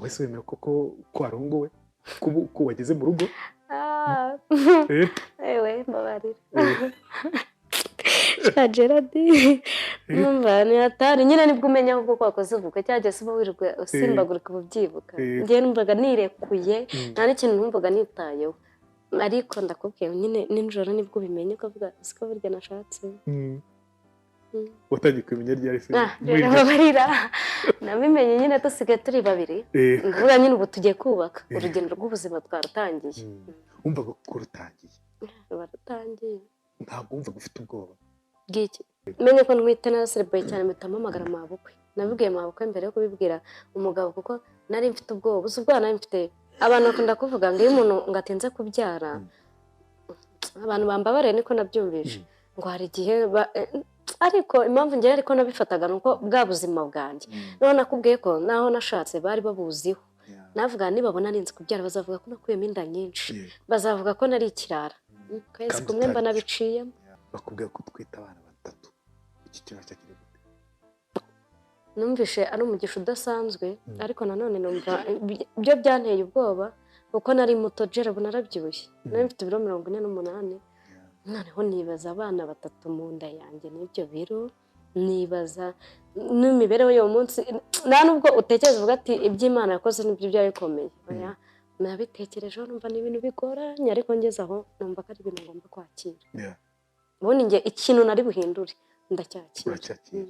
Wese wemera koko ko warongowe, ko wageze mu rugo? Ewe mbabarira. Sha Gerard, numva ni atari nyine nibwo umenya ahubwo ko wakoze ubukwe, cyangwa se uba wirirwa usimbagurika ububyibuka. Njyewe numvaga nirekuye, nta n'ikintu numvaga nitayeho, ariko ndakubwiye nyine nijoro nibwo ubimenya ukavuga siko burya nashatse. Watangiye kubimenya ryari se? Mbabarira, nabimenye nyine dusigaye turi babiri, ndavuga nyine ubu tugiye kubaka urugendo rw'ubuzima twarutangiye. Wumvaga ko rutangiye? Rutangiye. Ntabwo wumvaga ufite ubwoba? Bw'iki? Menye ko ntwite naraserebuye cyane, mpita mpamagara mabukwe. Nabibwiye mabukwe mbere yo kubibwira umugabo kuko nari mfite ubwoba. Uzi ubwoba nari mfite? Abantu bakunda kuvuga ngo iyo umuntu ngo atinze kubyara, abantu bambabariye niko nabyumvishe, ngo hari igihe ariko impamvu njyewe ariko nabifataga ni uko bwa buzima bwanjye noneho nakubwiye ko naho nashatse bari babuziho, navuga nibabona ninze kubyara bazavuga ko nakuyemo inda nyinshi, bazavuga ko nari ikirara. Kwezi kumwe mba nabiciyemo. Bakubwiye ko utwite abana batatu, iki kintu cyakiri gute? Numvishe ari umugisha udasanzwe, ariko nanone numva byo byanteye ubwoba kuko nari muto. Gerard, ubu narabyibushye, nari mfite ibiro 48, noneho nibaza abana batatu mu nda yanjye n'ibyo biro, nibaza n'imibereho y'uwo munsi. Nta nubwo utekereza uvuga ati iby'Imana yakoze nibyo byari bikomeye. Oya, nabitekerejeho numva ni ibintu bigoranye, ariko ngeze aho numva ko ari ibintu ngomba kwakira. Ubundi njye ikintu nari buhindure ndacyakira. Uracyakira.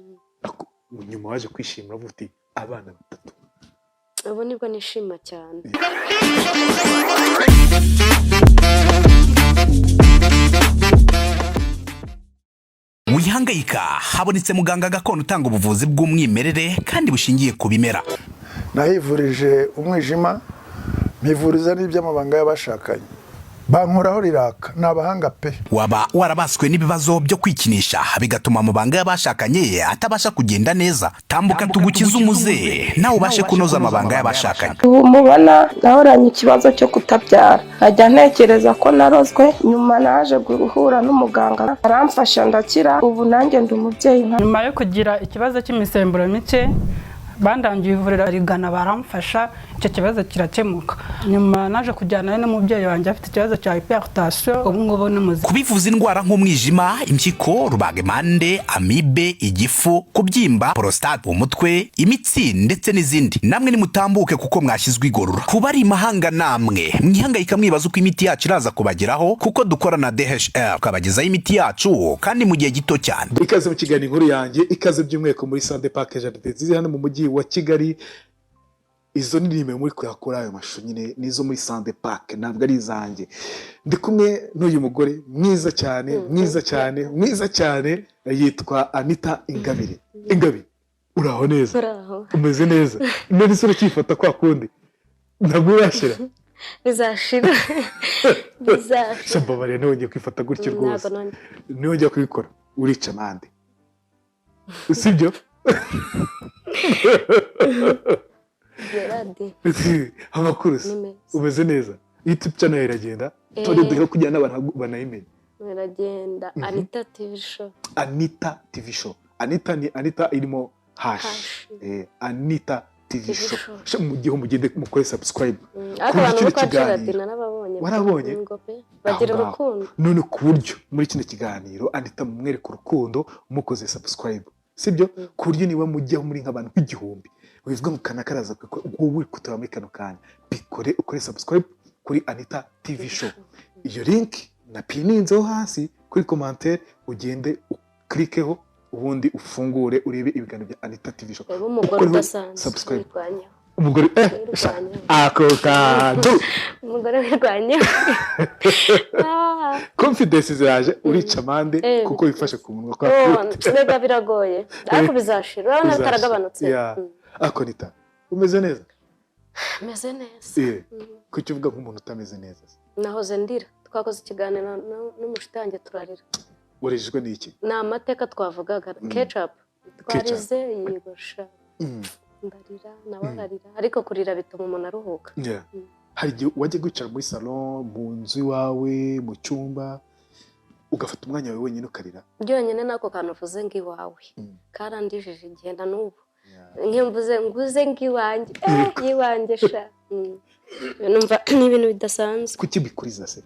Nyuma waje kwishimira uvuga uti abana batatu. Ubu nibwo nishima cyane. Wihangayika, habonetse muganga gakondo utanga ubuvuzi bw'umwimerere kandi bushingiye ku bimera. Nahivurije umwijima, mpivuriza n'iby'amabanga y'abashakanye, bankoraho riraka, ni abahanga pe. Waba warabaswe n'ibibazo byo kwikinisha bigatuma amabanga y'abashakanye atabasha kugenda neza? Tambuka tugukize umuze nawe ubashe kunoza amabanga y'abashakanye. Ubu mubona nahoranye ikibazo cyo kutabyara, nkajya ntekereza ko narozwe. Nyuma naje guhura n'umuganga aramfasha ndakira, ubu nanjye ndi umubyeyi nka. Nyuma yo kugira ikibazo cy'imisemburo mike, bandangiye ivuriro rigana baramfasha, icyo kibazo kirakemuka. Nyuma naje kujyana n'umubyeyi wanjye afite ikibazo cya hypertension, ubu ngubu ni muzima. Kubivuza indwara nk'umwijima, impyiko, rubagimpande, amibe, igifu, kubyimba, prostate, umutwe, imitsi ndetse n'izindi, namwe nimutambuke kuko mwashyizwe igorora. Kuba ari imahanga namwe mwihangayika mwibaza uko imiti yacu iraza kubageraho, kuko dukora na DHL tukabagezaho imiti yacu kandi mu gihe gito cyane. Ikaze mu kiganiro Inkuru Yanjye, ikaze by'umwihariko muri Sande Park Jardin ziri hano mu mujyi wa Kigali. Izo ni nimero muri kuyakora ayo mashusho nyine nizo muri Sande Park, ntabwo ari izanjye. Ndi kumwe n'uyu mugore mwiza cyane, mwiza cyane, mwiza cyane, yitwa Anita Ingabire. Ingabire, uraho neza? Uraho. Umeze neza? None se uracyifata kwa kundi? Ntabwo urashira? Bizashira, bizashira. Mbabarira, ntiwongeye kwifata gutyo rwose. Ntabwo nongeye. Ntiwongeye kubikora, urica amande, sibyo? Gerard. Amakuru se? Ni meza. Umeze neza? YouTube channel iragenda? Tore duhe kugira n'abantu banayimenya. Iragenda, Anita TV Show. Anita TV Show. Anita ni Anita irimo hash. Hash. Anita TV TV Show. Show. Sha, mu gihe mugende mukore subscribe. Ariko Kuri abantu kino bo kwa Gerard kiganiro. narababonye. Warabonye? Ngo pe, bagira Aho ngaho. urukundo. None ku buryo muri kino kiganiro Anita mumwereka urukundo mukoze subscribe, sibyo? Ku buryo niba mujyaho muri nk'abantu nk'igihumbi wivuga ngo kanakaraza wowe uri kutura muri kano kanya, bikore ukore subscribe kuri Anita TV Show. Iyo link na pininzeho hasi kuri commentaire, ugende uklikeho ubundi ufungure urebe ibiganiro bya Anita TV Show. Reba umugore Ukoreho udasanzwe subscribe. wirwanyeho. Umugore Wirwanyeho. ako kantu. Umugore wirwanyeho. Confidence ziraje, urica amande kuko wifashe ku munwa kwa Oh, mbega biragoye, ariko bizashira, urabona Bizashira. bitaragabanutse. Yeah. Ako Anita, umeze neza? Meze neza. Kuki uvuga nk'umuntu utameze neza? Nahoze ndira, twakoze ikiganiro n'umushuti wanjye turarira. Warijijwe n'iki? Ni amateka twavugaga, ketchup twarize yigosha, ndarira nawe ararira, ariko kurira bituma umuntu aruhuka. Yeah. Hari igihe wajya kwicara muri salon, mu nzu iwawe, mu cyumba, ugafata umwanya wawe wenyine ukarira? Byonyine n'ako kantu uvuze ngo iwawe karandijije igihe na n'ubu. Nk'iyo mvuze nguze ng'iwanjye, iwanjye sha. Numva ni ibintu bidasanzwe. Kuki bikuriza se?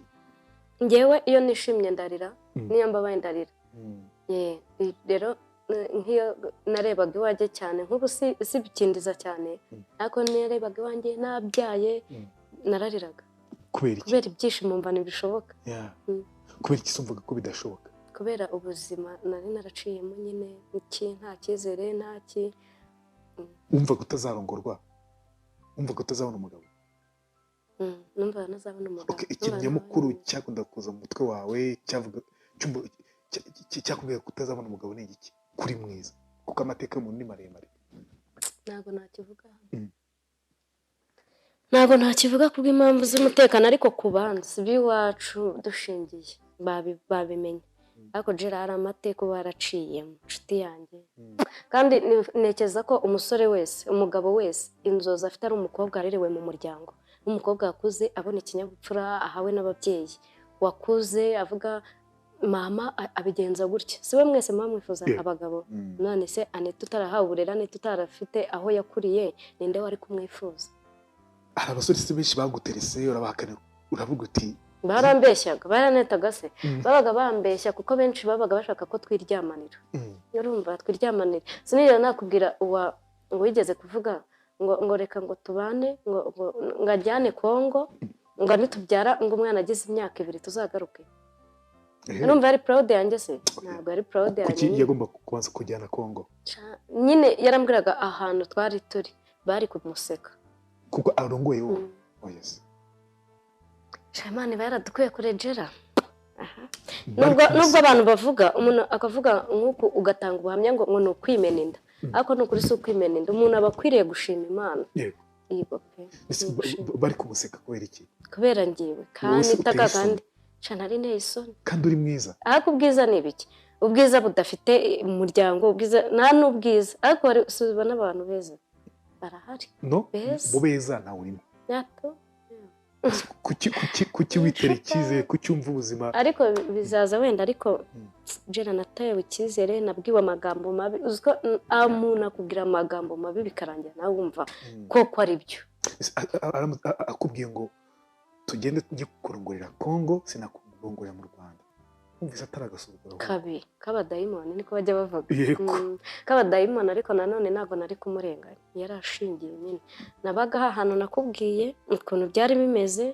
Ngewe iyo nishimye ndarira, niyo mbabaye ndarira. Rero nk'iyo narebaga iwanjye cyane, nk'ubu si bikindiza cyane, ariko narebaga iwanjye nabyaye, narariraga. Kubera iki? Kubera ibyishimo, mva ntibishoboka. Kubera iki wumvaga ko bidashoboka? Kubera ubuzima nari naraciyemo nyine, iki nta cyizere, nta ki. Wumvaga utazarongorwa? Wumvaga utazabona umugabo? Numvaga ntazabona umugabo. Ikintu nyamukuru cyakunda kuza mu mutwe wawe cyavuga cyakubwira ko utazabona umugabo ni igiki? Kuri mwiza, kuko amateka y'umuntu ni maremare. Ntabwo nakivuga. Ntabwo nakivuga kubw'impamvu z'umutekano, ariko ku banzi b'iwacu dushingiye babimenye. Ariko Gerard, hari amateka uba waraciyemo, inshuti yanjye. Kandi ntekereza ko umusore wese, umugabo wese, inzozi afite ari umukobwa warerewe mu muryango, umukobwa wakuze abona ikinyabupfura ahawe n'ababyeyi, wakuze avuga mama abigenza gutya. Si we mwese muba mwifuza abagabo? None se Anita utarahawe uburere, Anita utarafite aho yakuriye, ninde wari kumwifuza? Hari abasore se benshi baguterese, urabahakanira, uravuga uti Barambeshyaga, baranetaga se. Babaga bambeshya kuko benshi babaga bashaka ko twiryamanira. Urumva, twiryamanira. Sinigera nakubwira uwa wigeze kuvuga ngo reka ngo tubane, ngo ajyane Kongo, ngo nitubyara, ngo umwana agize imyaka 2 tuzagaruke. Urumva yari proud yanjye se? Ntabwo yari proud yanjye. Kuki yagomba kubanza kujyana Kongo? Nyine yarambwiraga ahantu twari turi bari kumuseka. Kuko arongoye wowe? Oh yes. Imana iba yaradukwiye kurejera. Nubwo abantu bavuga, umuntu akavuga nk'uku ugatanga ubuhamya ngo ni ukwimena inda, ariko ni ukuri si ukwimena inda, umuntu aba akwiriye gushima Imana. Yego. Bari kumuseka kubera iki? Kubera ngiwe kandi itaka, kandi nari nteye isoni. Kandi uri mwiza. Ariko ubwiza ni ibiki? Ubwiza budafite umuryango, ubwiza nta n'ubwiza, ariko uba n'abantu beza barahari. No mu beza ntawe urimo. Kuki witera icyizere, kuki wumva ubuzima? Ariko bizaza wenda, ariko Jera natayewe icyizere, nabwiwe amagambo mabi. Uziko umuntu akubwira amagambo mabi bikarangira nawe wumva koko ari byo. Akubwiye ngo tugende tujye kurongorera Kongo, sinakurongorera mu Rwanda, wumvise atari agasuzuguro? Kabi k'abadayimoni niko bajya bavuga. K'abadayimoni, ariko nanone ntabwo nari kumurenganya, yari ashingiye nyine. Nabaga ahantu nakubwiye ukuntu byari bimeze.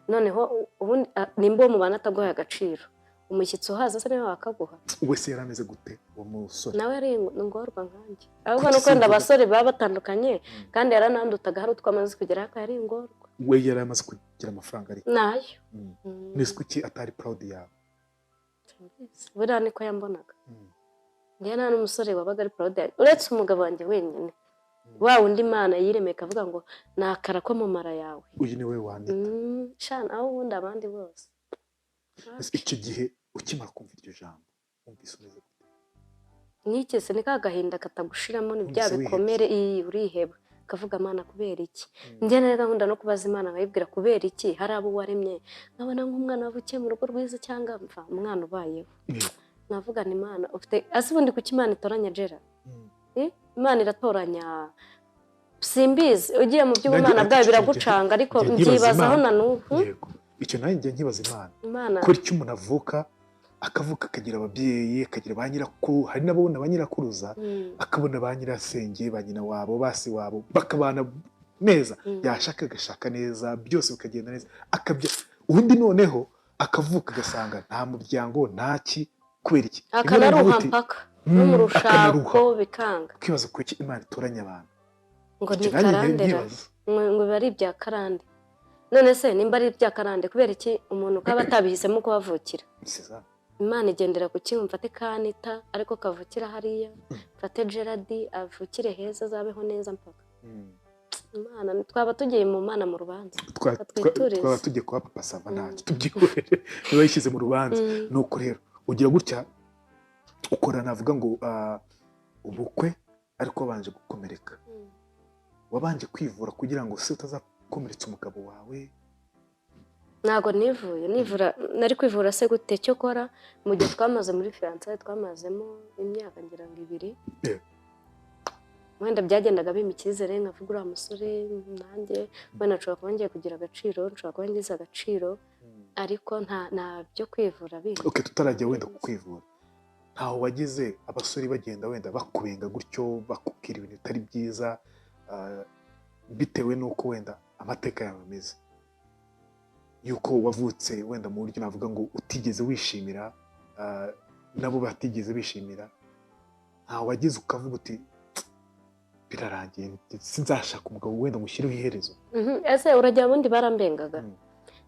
Noneho ubundi nimba uwo mubana ataguhaye agaciro, umushyitsi uhaza se niwe wakaguha? Wese yari ameze gute uwo musore? Nawe yari ingorwa nkanjye, ahubwo nuko wenda abasore baba batandukanye, kandi yaranandutaga, hari utwo amaze kugera, ariko yari ingorwa. We yari amaze kugira amafaranga ariko nayo. Nese kuki atari proud yawe? Buriya niko yambonaga. Njye nta n'umusore wabaga ari proud yanjye uretse umugabo wanjye wenyine, wa wundi Imana yiremeye ikavuga ngo ni akara ko mu mara yawe. Uyu ni we wanita. Shana, aho ubundi abandi bose. Icyo gihe ukimara kumva iryo jambo wumvise umeze gute? Nkikese ni ka gahinda katagushiramo, ni bya bikomere, uriheba ukavuga Imana kubera iki? Njye rero nkunda no kubaza Imana nkayibwira kubera iki hari abo waremye, nkabona nk'umwana wavukiye mu rugo rwiza cyangwa mva umwana ubayeho, navuga ni Imana ufite ase. Ubundi kuki Imana itoranya Jera? Imana iratoranya, simbizi, ugiye mu by'ubumana bwayo biragucanga, ariko mbyibazaho na n'ubu. Icyo nanjye nkibaza Imana, kubera icyo umuntu avuka akavuka akagira ababyeyi, akagira ba nyirakuru, hari n'ababona ba nyirakuruza, akabona ba nyirasenge, ba nyina wabo, basi wabo, bakabana neza, yashaka agashaka neza, byose bikagenda neza, akabya undi noneho akavuka agasanga nta muryango, nta ki, kubera iki? Akanaruha mpaka no mu rushako bikanga. Ukibaza kuki Imana itoranya abantu ngo ni karande, ngo biba ari ibya karande. None se nimba ari ibya karande, kubera iki umuntu kaba atabihisemo kuhavukira? Imana igendera ku kintu, mfate Kanita ariko kavukira hariya, mfate Gerard avukire heza, azabeho neza mpaka. Imana twaba tugiye mu Mana mu rubanza, twaba tugiye kwa Papa Sava, ntacyo tubyihorere niba yishyize mu rubanza. Nuko rero ugira gutya ukora, navuga ngo ubukwe ariko wabanje gukomereka, wabanje kwivura kugira ngo se utazakomeretsa umugabo wawe. Ntabwo nivuye, nivura nari kwivura se gute? Cyo kora mu gihe twamaze muri fiançailles, twamazemo imyaka ngira ngo 2. Wenda byagendaga bimpa icyizere, nkavuga uriya musore nanjye wenda nshobora kuba ngiye kugira agaciro, nshobora kuba ngize agaciro, ariko nta byo kwivura bindi. Okay, tutarajya wenda ku kwivura, ntaho wagize abasore bagenda wenda bakubenga gutyo, bakubwira ibintu bitari byiza, bitewe n'uko wenda amateka yawe ameze, yuko wavutse wenda mu buryo navuga ngo utigeze wishimira, nabo batigeze bishimira? Ntaho wagize ukavuga uti: "Birarangiye, sinzashaka umugabo," wenda ngo ushyireho iherezo? Ese urajya ubundi barambengaga.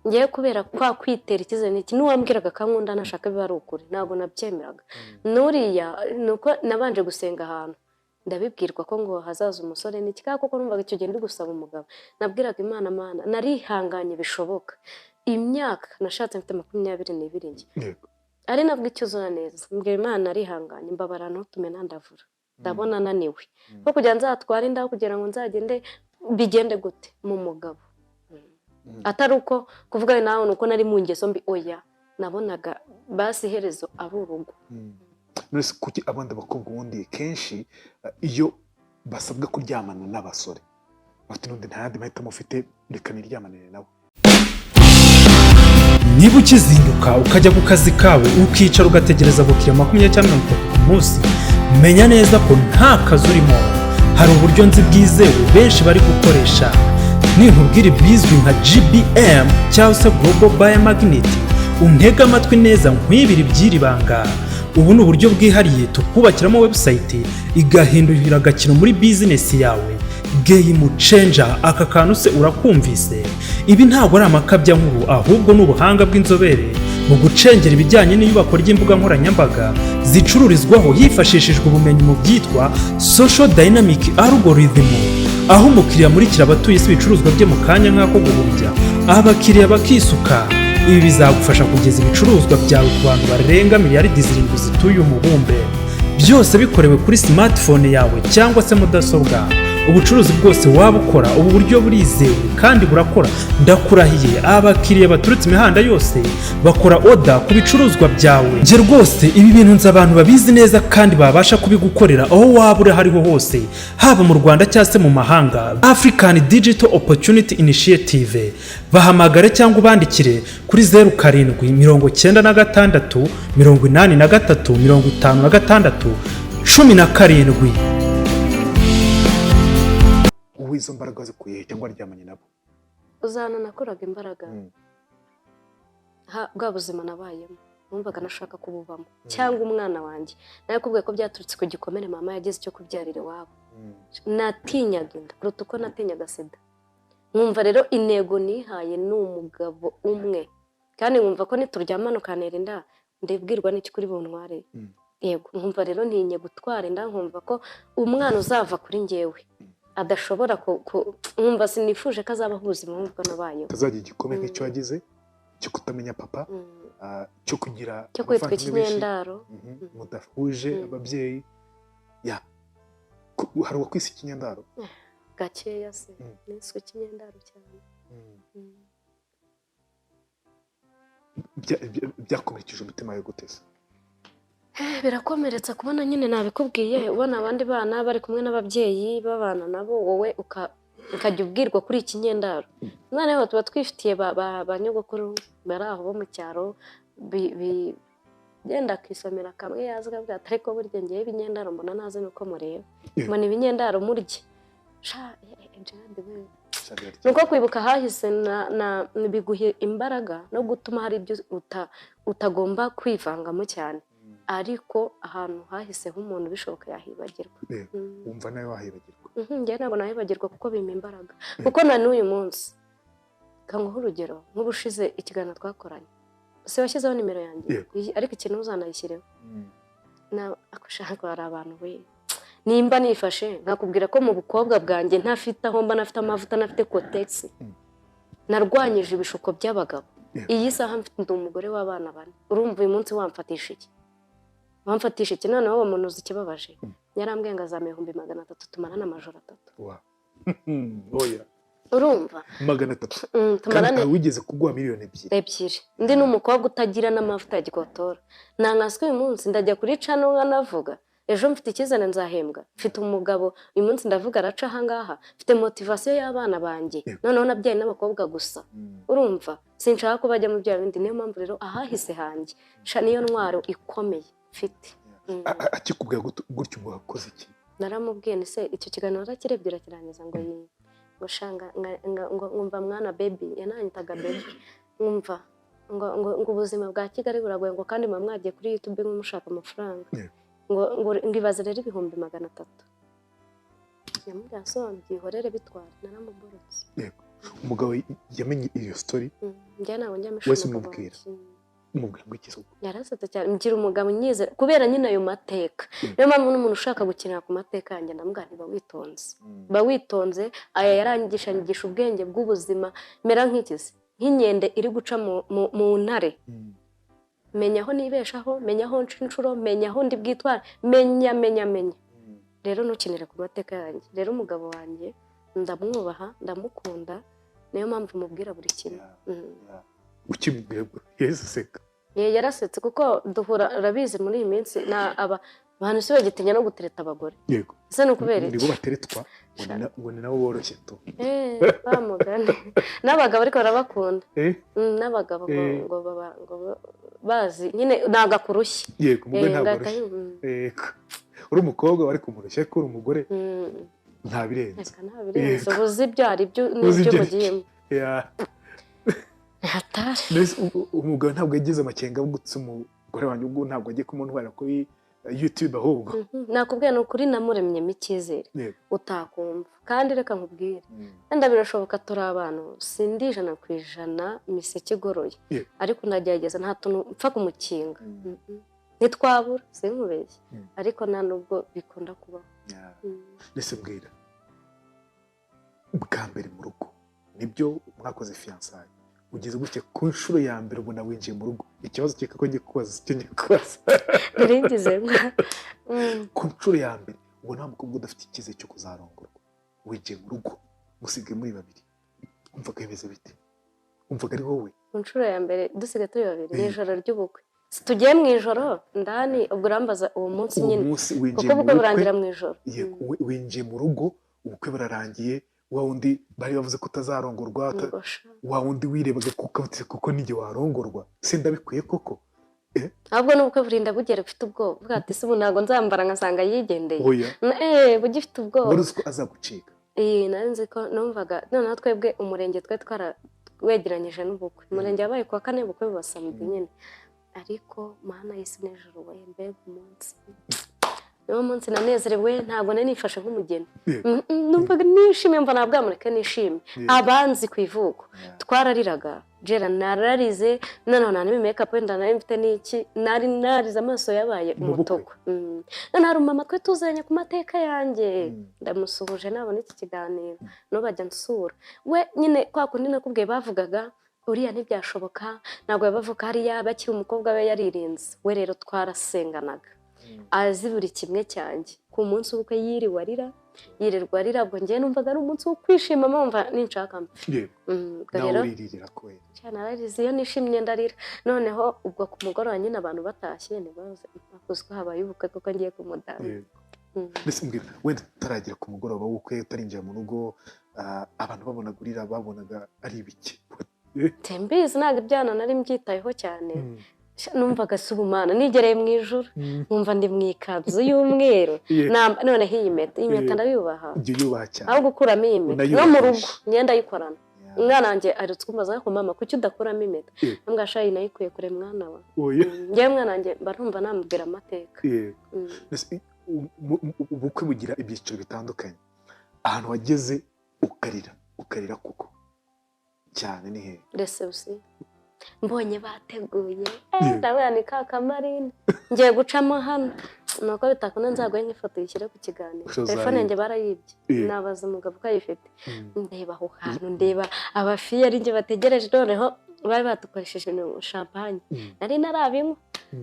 Ngewe kubera kwa kwitera icyizere n'iki, n'uwambwiraga akankunda nashaka biba ari ukuri, ntabwo nabyemeraga. N'uriya ni uko nabanje gusenga ahantu, ndabibwirwa ko ngo hazaza umusore n'iki, kandi koko numvaga icyo gihe ndi gusaba umugabo. Nabwiraga Imana: "Mana, narihanganye bishoboka." Imyaka nashatse mfite 22 njye. Ari nabwo icyo uzura neza, mbwira Imana: "Narihanganye, mbabara, ntutume nandavura, ndabona naniwe ko kugira nzatware inda, kugira ngo nzagende bigende gute mu mugabo." Atari uko kuvuga nawe ni uko nari mu ngeso mbi, oya, nabonaga basi iherezo ari urugo. None se kuki abandi bakobwa ubundi kenshi, iyo basabwa kuryamana n'abasore, bafite n'undi nta yandi mahitamo ufite, reka niryamanire nawe? Niba ukizinduka ukajya ku kazi kawe, ukicara ugategereza abakiriya 20 cyangwa 30 ku munsi, menya neza ko nta kazi urimo. Hari uburyo nzi bwizewe benshi bari gukoresha. Ninkubwira ibizwi nka GBM cyangwa se Global Buyer Magnet, untege amatwi neza nkwibira iby'iri banga. Ubu ni uburyo bwihariye tukubakiramo website igahindurira agakino muri bizinesi yawe, game changer. Aka kantu se urakumvise? Ibi ntabwo ari amakabyankuru, ahubwo ni ubuhanga bw'inzobere mu gucengera ibijyanye n'iyubakwa ry'imbuga nkoranyambaga zicururizwaho, hifashishijwe ubumenyi mu byitwa social dynamic algorithm, aho umukiriya amurikira abatuye isi ibicuruzwa bye mu kanya nk'ako guhumbya, abakiriya bakisuka. Ibi bizagufasha kugeza ibicuruzwa byawe ku bantu barenga miliyaridi 7 zituye umubumbe, byose bikorewe kuri smartphone yawe cyangwa se mudasobwa. Ubucuruzi bwose waba ukora, ubu buryo burizewe kandi burakora, ndakurahiye. Abakiriya baturutse imihanda yose bakora order ku bicuruzwa byawe. Njye rwose ibi bintu nzi abantu babizi neza kandi babasha kubigukorera aho waba uri aho ariho hose, haba mu Rwanda cyangwa se mu mahanga. African Digital Opportunity Initiative, bahamagare cyangwa ubandikire kuri 0796 83 56 17. Wowe izo mbaraga zikuye he, cyangwa waryamanye nabo? Uzana nakuraga imbaraga bwa buzima nabayemo, numvaga nashaka kububamo cyangwa umwana wanjye. Nawe ko byaturutse ku gikomere mama yagize cyo kubyarira iwabo. Natinyaga inda kuruta uko natinyaga sida. Nkumva rero intego nihaye ni umugabo umwe, kandi nkumva ko nituryamana ukantera inda, ndibwirwa n'iki kuri buntware? Yego, nkumva rero ntinye gutwara inda, nkumva ko umwana uzava kuri njyewe adashobora nkumva sinifuje ko azabaho ubuzima nk'ubwo nabayeho. Utazagira igikomere nk'icyo wagize cyo kutamenya papa, cyo kugira cyo kwitwa abavandimwe benshi, ikinyendaro. Mudahuje ababyeyi ya. Hari uwakwise ikinyendaro? Gakeya se. Niswe ikinyendaro cyane. Byakomerekeje umutima wawe gute se? Birakomeretsa kubona nyine, nabikubwiye, ubona abandi bana bari kumwe n'ababyeyi babana nabo, wowe ukajya ubwirwa kuri iki nyendaro. Noneho tuba twifitiye ba nyogokuru bari aho bo mu cyaro, genda akisomera kamwe yaza akavuga ati: "Ariko burya ngewe ibinyendaro mbona ntazi nuko mureba." Mbona ibinyendaro murya. Sha, Gerard we. Ni uko kwibuka ahahise na biguha imbaraga no gutuma hari ibyo utagomba kwivangamo cyane, ariko ahantu hahise h'umuntu bishoboka yahibagirwa. Wumva nawe wahibagirwa? Njyewe ntabwo nahibagirwa kuko bimpa imbaraga, kuko na n'uyu munsi kanguha urugero, nk'ubushize ikiganiro twakoranye, se washyizeho nimero yanjye? Yego. Ariko ikintu uzanayishyireho akushaka hari abantu we nimba nifashe nkakubwira ko mu bukobwa bwanjye ntafite aho mba, ntafite amavuta, ntafite Kotex, narwanyije ibishuko by'abagabo. Iyi saha mfite, ndi umugore w'abana bane. Urumva uyu munsi wamfatisha iki? Wamfatisha iki? Noneho uwo muntu, uzi ikibabaje, yarambwiye ngo azampa 300,000 tumarane amajoro 3. Oya. Urumva? 300? Kandi Tumarane. Ntawe wigeze kuguha miliyoni 2? Ebyiri. Ndi n'umukobwa utagira n'amavuta ya gikotora, ntankaswe. Uyu munsi ndajya kuri cano nkanavuga. Ejo mfite icyizere nzahembwa, mfite umugabo uyu munsi ndavuga araca ahangaha, mfite motivation y'abana banjye, noneho nabyaye n'abakobwa gusa. Urumva sinshaka ko bajya mu bya bindi. Niyo mpamvu rero ahahise hanjye sha niyo ntwaro ikomeye mfite. Akikubwira gutyo ngo wakoze iki? Naramubwiye nti se icyo kiganiro warakirebye urakirangiza? Ngo yi, ngo shanga ngo nkumva mwana baby, yananyitaga baby, nkumva ngo ubuzima bwa Kigali buragoye, ngo kandi muba mwagiye kuri YouTube nk'umushaka amafaranga, ngo ibaze rero 300,000. Yamubwira so byihorere bitware, naramuborotse. Yego. Umugabo yamenye iyo story? Njye ntabwo njya mpisha Wese umugabo umubwira? wanjye. Umubwira ngo iki se ubwo? Yarasetse cyane. Ngira umugabo unyizera kubera nyine ayo mateka. Niyo mpamvu n'umuntu ushaka gukinira ku mateka yanjye ndamubwira nti ba witonze, ba witonze. Aya yarangisha, anyigisha ubwenge bw'ubuzima, mera nk'ikizi nk'inkende iri guca mu ntare. Menya aho nibeshaho, menya aho nca inshuro, menya aho ndi bwitware, menya menya menya. Rero ntukinire ku mateka yanjye. Rero umugabo wanjye ndamwubaha, ndamukunda, niyo mpamvu mubwira buri kimwe. Ukimubwira ngo Yesu seka? Ye, yarasetse kuko duhura, urabizi muri iyi minsi na aba bantu si bagitinya no gutereta abagore. Ese ni ukubera Nibo iki? bateretwa, ngo ni nabo boroshye tu. Eh, wa mugani n'abagabo ariko barabakunda. N'abagabo ngo ngo baba ngo bazi nyine ntabwo akurushya. Yego, umugore ntabwo ngahita arushya. Yego, uri umukobwa bari kumurushya, ariko uri umugore nta birenze. Reka, nta birenze. Uba uzi ibyo ari byo Uzi n'ibyo ibyo ari byo. mugiyemo. Hatari. Mbese umugabo ntabwo yagize amakenga yo gutsa umugore wanjye, ubwo ntabwo agiye kumuntwara kuri YouTube ahubwo? Nakubwiye ni ukuri, namuremyemo icyizere utakumva. Kandi reka nkubwire, wenda birashoboka turi abantu, sindi 100% miseke igoroye, ariko ndagerageza, nta tuntu mpfa kumukinga. Ntitwabura, sinkubeshye, ariko nta nubwo bikunda kubaho. Mbese mbwira, bwa mbere mu rugo nibyo mwakoze fiançailles, ugeze gutya ku nshuro ya mbere ubona winjiye mu rugo, ikibazo cyeka ko ngiye kubaza icyo ngiye kubaza. Ntiringize. Ku nshuro ya mbere ubona wa mukobwa udafite icyizere cyo kuzarongorwa, winjiye mu rugo, musigaye muri babiri, wumvaga bimeze bite? Wumvaga ari wowe? Ku nshuro ya mbere dusigaye turi babiri ni ijoro ry'ubukwe, si tugiye mu ijoro ndani, ubwo urambaza uwo munsi Uwo nyine? munsi winjiye Kuko mu ubukwe bukwe burangira mu ijoro. Yego, winjiye mu rugo, ubukwe burarangiye, wa wundi bari bavuze ko utazarongorwa, Ngo sha. wa wundi wirebaga kuko n'igihe warongorwa sindabikwiye koko. Ahubwo n'ubukwe burinda bugera ufite ubwoba, uvuga ati se ubu ntabwo nzambara ngasanga yigendeye? Oya. Bugifite ubwoba. Wari uzi ko azagucika? Iyi nari nzi ko numvaga noneho twebwe umurenge twari twara wegeranyije n'ubukwe, umurenge wabaye kuwa kane, ubukwe buba samedi nyine. Ariko Mana y'isi n'ijuru we, mbega umunsi! Niwo munsi nanezerewe, ntabwo nari nifashe nk'umugeni. Numvaga nishimye, mva nabwamureke nishimye. Abanzi ku ivuko twarariraga jera, nararize noneho nta n'imikeup wenda nari mfite n'iki, nari narize amaso yabaye Mu bukwe? umutuku. None hari umumama twe tuzanye ku mateka yanjye, ndamusuhuje nabona iki kiganiro, n'ubu ajya nsura. We nyine kwa kundi nakubwiye bavugaga uriya ntibyashoboka, ntabwo yabavuka hariya bakiri umukobwa we, yaririnze. We rero twarasenganaga, azi buri kimwe cyanjye. Ku munsi w'ubukwe yiriwe arira, yirirwa arira. Ubwo njyewe numvaga ari umunsi wo kwishima, mpamva ninshaka mpfe. Ubwo Nawe rero uririra kubera cyane, ararize, iyo nishimye ndarira. Noneho ubwo ku mugoroba nyine abantu batashye ntibaze bakuzi ko habaye ubukwe kuko ngiye kumudamu. Mbese mbwira, wenda utaragera ku mugoroba w'ubukwe, utarinjira mu rugo, abantu babonaga urira, babonaga ari ibiki? Simbizi, ntabwo ibyana nari mbyitayeho cyane. Sha, numvaga si ubumana nigereye mu ijuru, nkumva ndi mu ikanzu y'umweru. Noneho iyi mpeta ndayubaha. Ujya uyubaha cyane. Aho gukuramo iyi mpeta no mu rugo Unayubahisha. imyenda ayikorana. Umwana wanjye aherutse kumbaza ariko mama kuki udakuramo impeta? Mbwa shayi nayikuye kure mwana wa. Oya. Njyewe mwana wanjye mba numva namubwira amateka. Mbese, ubukwe bugira ibyiciro bitandukanye, ahantu wageze ukarira, ukarira kuko cyane ni hehe? Réception, mbonye bateguye, ndabona ni ka kamarine ngiye gucamo hano, nuko bitakunda nzaguhe nk'ifoto uyishyire ku kiganiro. Ushobora Telefone yanjye barayibye. Nabaza umugabo ko ayifite. Ndeba aho hantu, ndeba abafiye ari njye bategereje, noneho bari badukoresheje champagne, nari narabinywa.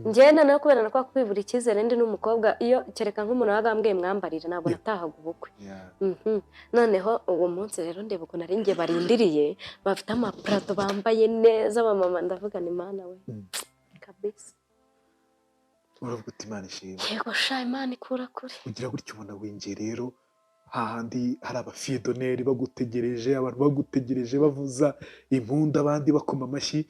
Njyewe noneho kubera na kwa kwibura icyizere, ndi n'umukobwa, iyo kereka nk'umuntu wabaga ambwiye mwambarire, ntabwo natahaga ubukwe. Noneho uwo munsi rero ndeba ukuntu ari njye barindiriye, bafite amapurato, bambaye neza abamama, ndavuga ni Mana we, kabisa. Uravuga uti Imana ishimwe. Yego sha, Imana ikura kure. Ugira gutya ubona winjiye rero hahandi hari abafidoneri bagutegereje, abantu bagutegereje bavuza impundu, abandi bakoma amashyi,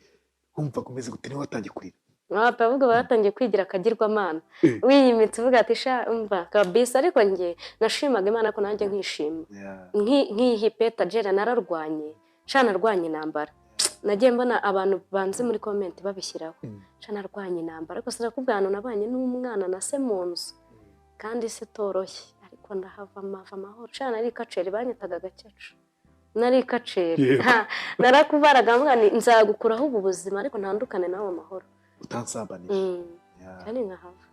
wumva umeze gute? Niwe watangiye kurira? Abavuga batangiye kwigira akagirwamana, wiyimitse uvuga ati sha umva kabisa. Ariko njye nashimaga Imana ko nanjye nkishima nk'iyi petajeri. Nararwanye sha, narwanye intambara. Nagiye mbona abantu banze muri comment babishyiraho. Sha, narwanye intambara, ariko sinakubwira ahantu nabanye n'umwana na se mu nzu, kandi se itoroshye, ariko ndahava mava amahoro. Sha, nari kaceri, banyitaga agakecuru, nari kaceri. Narakubaraga mvuga nti nzagukuraho ubu buzima, ariko ntandukane nawe amahoro. Utansambanije. Kandi nkahava.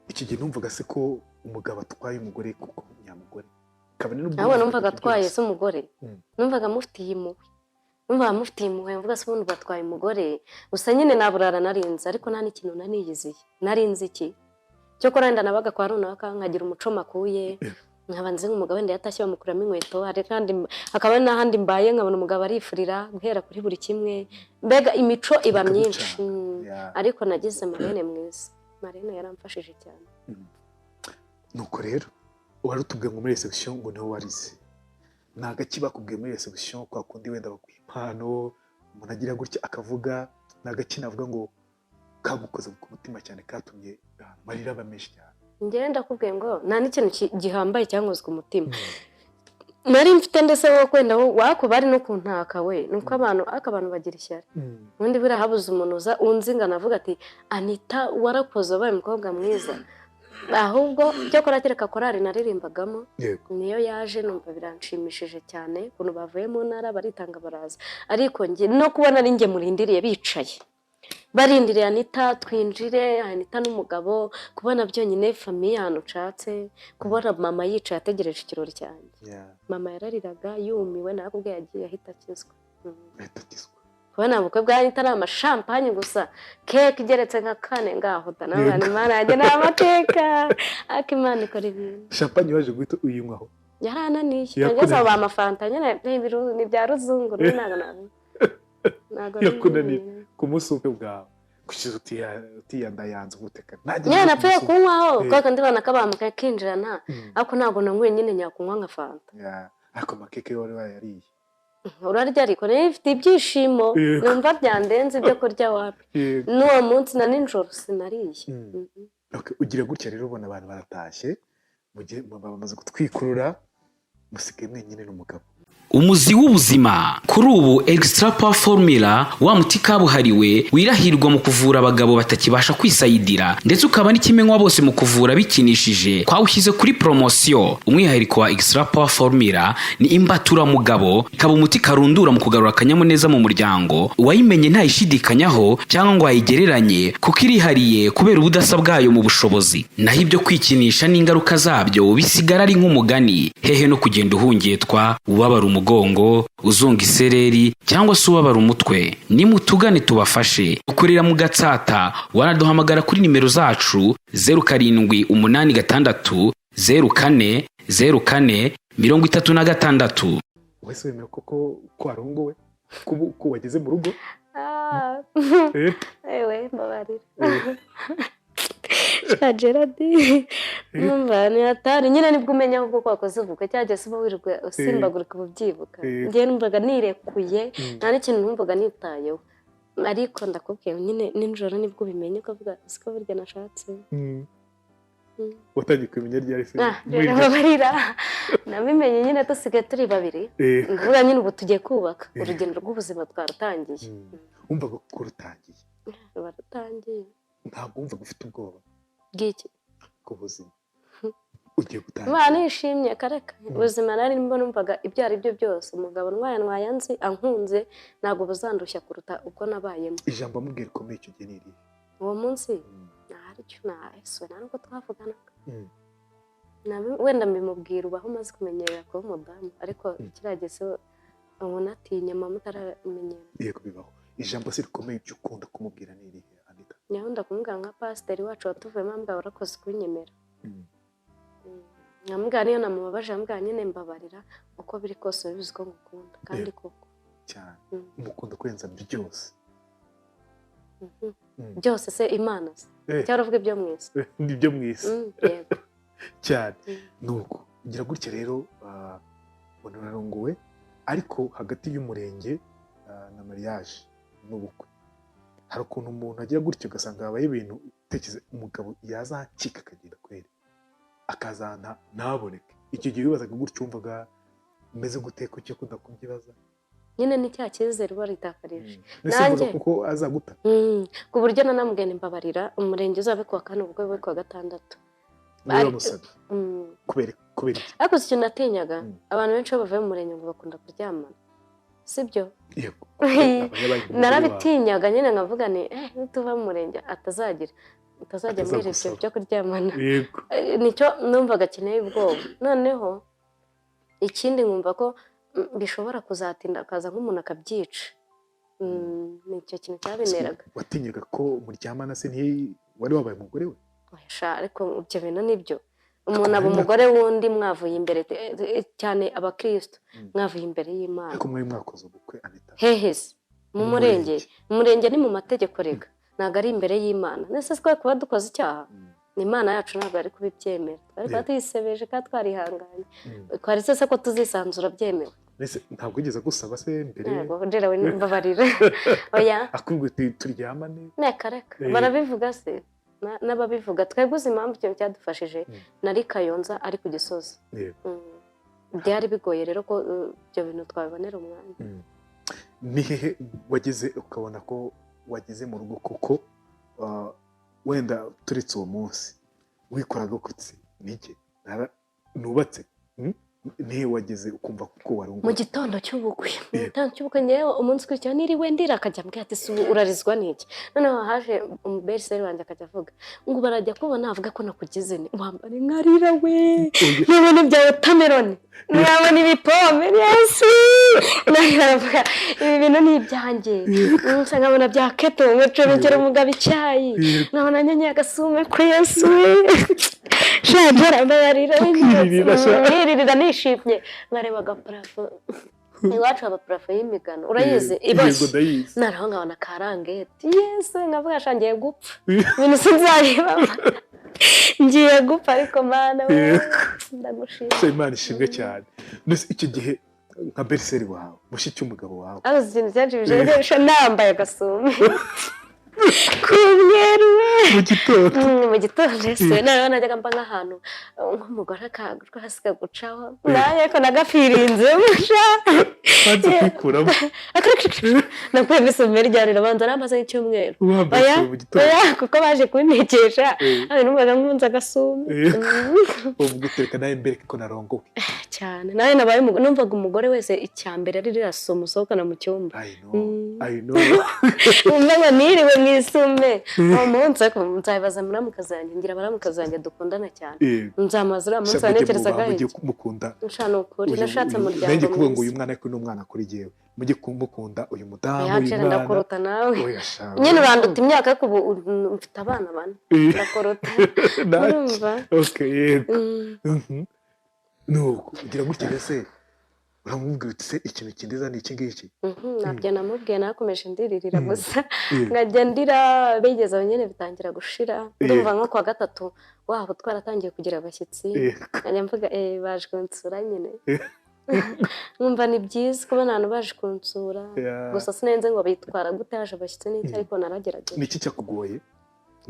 Iki gihe numvaga se ko umugabo atwaye umugore kuko nyamugore kabone n'ubwo Ahubwo wumvaga numvaga ibyo atwaye byose. Se umugore, numvaga mufitiye impuhwe, numvaga mufitiye impuhwe, mvuga se ubundi batwaye umugore gusa nyine naburara narinze, ariko nta n'ikintu naniyiziye, narinze iki cyokora wenda nabaga kwa runaka nkagira umuco makuye, nkaba nzi nk'umugabo wenda yatashye bamukuramo inkweto. Hari kandi hakaba n'ahandi mbaye nkabona umugabo arifurira guhera kuri buri kimwe, mbega imico iba Bikagucanga. myinshi. Ariko nagize marraine mwiza, marraine yaramfashije cyane. Nuko rero wari utubwiye ngo muri reception ngo niho warize. Ni agaki bakubwiye muri reception, kwa kundi wenda baguha impano, umuntu agira gutya akavuga, ni agaki navuga ngo kagukoze ku mutima cyane, katumye amarira aba menshi cyane? Njyewe ndakubwiye ngo nta n'ikintu gihambaye cyankozwe umutima nari mfite, ndetse wowe wenda wako bari no kuntaka we, ni uko abantu, ariko abantu bagira ishyari. Ubundi buriya habuze umuntu uza unzi ngo anavuga ati Anita warakoze, wabaye umukobwa mwiza. Ahubwo cyakora kereka korari naririmbagamo, niyo yaje numva biranshimishije cyane ukuntu bavuye mu ntara baritanga baraza. Ariko njye no kubona ari njye murindiriye, bicaye barindiriye Anita twinjire, Anita n'umugabo, kubona byonyine famille ahantu nshatse, kubona mama yicaye ategereje ikirori cyanjye. Mama yarariraga yumiwe, nawe yagiye ahita akizwa. Ahita akizwa. Kubona ubukwe bwa Anita ari amashampanye gusa, keke igeretse nka kane, ngaho da nawe Imana yanjye ni amateka, ariko Imana ikora ibintu. Champagne waje guhita uyinywaho? Yarananiye. Yakunaniye. Nageze aho bamafanta nyine ni ibya ruzungu, ntabwo ntabwo. Yakunaniye ku munsi w'ubukwe bwawe, kugeza utiyandayanze ubuteka nanjye Nyine ngiye ku napfuye munsi kunywaho kubera ko ndibona kabamuka kinjirana, ariko ntabwo nanyweye nyine nyakunywa nka fanta. Yeah. Ariko amakeke wari wayariye? Urarya, ariko rero ifite ibyishimo numva byandenze ibyo kurya wapi. N'uwo munsi na nijoro sinariye. Okay, ugira gutya rero ubona abantu baratashye, mu gihe bamaze gutwikurura, musigaye mwenyine n'umugabo. Umuzi w'ubuzima kuri ubu, Extra Power Formula, wa muti kabuhariwe wirahirwa mu kuvura abagabo batakibasha kwisayidira, ndetse ukaba n'ikimenywa bose mu kuvura bikinishije, twawushyize kuri poromosiyo. Umwihariko wa Extra Power Formula ni imbaturamugabo, ikaba umuti karundura mu kugarura akanyamuneza mu muryango. Uwayimenye ntayishidikanyaho cyangwa ngo ayigereranye, kuko irihariye kubera ubudasa bwayo mu bushobozi. Naho ibyo kwikinisha n'ingaruka zabyo bisigara ari nk'umugani. Hehe no kugenda uhungetwa, ubabara umugongo, uzunga isereri cyangwa se ubabara umutwe. Nimutugane tubafashe. Dukorera mu Gatsata. Wanaduhamagara kuri nimero zacu 0786040436. Wese wemera koko ko warongowe, ko wageze mu rugo? Ah, ewe mbabarira. Sha Gerard, numva ni hatari nyine, nibwo umenya ahubwo ko wakoze ubukwe, cyangwa se uba wirirwa usimbagurika uba ubyibuka. Njyewe numvaga nirekuye, nta n'ikintu numvaga nitayeho, ariko ndakubwiye nyine nijoro nibwo ubimenya ukavuga siko burya nashatse. Watangiye kumenya ryari se? Ah, Muri rero mbabarira, nabimenye nyine dusigaye turi babiri, ndavuga nyine ubu tugiye kubaka urugendo rw'ubuzima twarutangiye. Wumvaga ko rutangiye? Ruba rutangiye. Ntabwo wumvaga ufite ubwoba Bw'iki? ku buzima ugiye gutangira? Imana nishimye kareka. Ubuzima nari mbona numvaga ibyo ari byo byose, umugabo ntwaye ntwaye anzi ankunze, ntabwo buzandushya kuruta uko nabayemo. Ijambo amubwira rikomeye icyo gihe ni irihe? Uwo munsi ntaryo nta nubwo twavuganaga. Wenda mbimubwira ubaho umaze kumenyerera kuba umudamu, ariko kiriya gihe se ubona atinya mama utaramenyera. Yego, bibaho. Ijambo se rikomeye ibyo ukunda kumubwira ni irihe, Anita? Nyakunda kumubwira nka pasiteri wacu watuvuyemo, ambwira warakoze kunyemera. Nkamubwira niyo namubabaje, ambwira nyine mbabarira, uko biri kose urabizi ko ngukunda kandi koko. Cyane. Umukunda kurenza byose. Byose se Imana se cyangwa uvuga ibyo mu isi? Nibyo mu isi. Yego. Cyane. Nuko ngira gutya rero, ubona urarongowe, ariko hagati y'umurenge na mariage n'ubukwe hari ukuntu umuntu agira gutyo ugasanga habaye ibintu utekereza umugabo yazacika akagenda kweri, akazana ntaboneke. Icyo gihe wibazaga gutyo, wumvaga umeze gute? Kuki ukunda kubyibaza? Nyine ni cya cyizere uba waritakarije. Mbese Nanjye- mvuga kuko azaguta. Ku buryo nanamubwiye, mbabarira umurenge uzabe kuwa kane, ubukwe bube kuwa gatandatu. Niwe wamusabye? Kubera iki? Ariko si ikintu natinyaga. Abantu benshi iyo bavuye mu murenge ngo bakunda kuryamana, sibyo? Yego, aba yabaye umugore wawe. Narabitinyaga nyine, nkavuga ni nituva mu murenge atazagira utazajya ambwira ibyo Atazagusaba. byo kuryamana. Nicyo numvaga akeneye ubwoba. Noneho ikindi nkumva ko bishobora kuzatinda akaza nk'umuntu akabyica. Ni icyo kintu cyabinteraga. Watinyaga ko muryamana se? Wari wabaye umugore we? Oya sha, ariko ibyo bintu nibyo, umuntu aba umugore w'undi mwavuye imbere, cyane abakristo, mwavuye imbere y'Imana. Ariko mwari mwakoze ubukwe, Anita. Hehe se? Mu Mu murenge. murenge. Mu murenge ni mu mategeko rega, ntabwo ari imbere y'Imana. Nese twari kuba dukoze icyaha? Ni Imana yacu ntabwo yari kubibyemera, twari kuba tuyisebeje kandi twarihanganye. Twari se ko tuzisanzura byemewe. Mbese ntabwo wigeze agusaba se mbere? Ntabwo ndera we, mbabarira, oya. Akubwira uti turyamane? Reka reka. Barabivuga se? N'ababivuga twebwe, uzi impamvu ikintu cyadufashije? Nari Kayonza, ari ku Gisozi. Byari bigoye rero ko ibyo bintu twabibonera umwanya. Ni hehe wageze ukabona ko wageze mu rugo kuko wenda turetse uwo munsi wikoraga kutse nike nubatse? Ni hehe wageze ukumva kuko warongoye? Mu gitondo cy'ubukwe, mu gitondo cy'ubukwe. Ngewe umunsi ukurikiyeho niriwe ndira, akajya ambwira ati: "Si ubu urarizwa n'iki?" Noneho haje umubelle-sœur wanjye, akajya avuga ngo barajya kubona avuga ko nakugize ni wambara nkarira we, nibona ibya watermelon, nabona ibipome, yesu, nawe baravuga ibi bintu ni ibyanjye. Nsa nkabona bya keto, ngacomekera umugabo icyayi, nkabona nyenyeye agasume ku Yesu we, shajara mbabarira. Ukiririra sha. Nkiririra nishimye, nkareba agaparafo. Iwacu haba parafo y'imigano, urayizi? Yego. Iboshye. Ndayizi. Noneho nkabona karangeti, yesu, nkavuga sha ngiye gupfa, ibintu sinzabibamo, ngiye gupfa, ariko Mana we, ndagushima. Se Imana ishimwe cyane. Mbese icyo gihe nka belle-sœur wawe, mushiki w'umugabo wawe? Abuze ikintu cyanshimishije, nambaye agasume k'umweru we. Mu gitondo. Mu gitondo ese noneho najyaga mba nk'ahantu nk'umugore akagurwa hasi kagucaho, nanjye ariko nagafirinzemo sha. Banze kwikuramo. Nakuyemo isume ryari, rabanza namaze nk'icyumweru. Wambaye Oya, isume mu gitondo? Oya, kuko baje kuntekesha hano numvaga nkunze agasume. Uvuga utereka nawe mbereke ko narongowe. Cyane, nawe nabaye numvaga umugore wese icya mbere ari ririya sume usohokana mu cyumba. I know. I know. Wumva ngo niriwe mu isume uwo munsi, ariko nzabibaza muramukazi wanjye, ngira abaramukazi wanjye dukundana cyane. Nzamaza uriya munsi Sha, mujye wanekerezaga muba, mujye iki? mukunda. Nsha ni ukuri, nashatse umuryango Nanjye kuvuga ngo mwiza. uyu mwana, ariko ni umwana kuri jyewe, mujye kumukunda uyu mudamu, uyu Yacera mwana. Ndakuruta nawe. Oya sha. Nyine uranduta imyaka, ariko ubu mfite abana bane, ndakuruta. Ntacyo. Urumva? Okay, yego. Nuko ugira gutya mbese uramubwira uti: "Se ikintu kindiza ni iki ngiki?" Ntabyo namubwiye, nakomeje ndiririra gusa, nkajya ndira, bigeze aho nyine bitangira gushira. Ndumva nko kuwa gatatu wabo twaratangiye kugira abashyitsi, nkajya mvuga baje kunsura nyine, nkumva ni byiza kubona abantu baje kunsura. Gusa sinenze ngo bitwara gute haje abashyitsi n'iki, ariko naragerageje. Ni iki cyakugoye?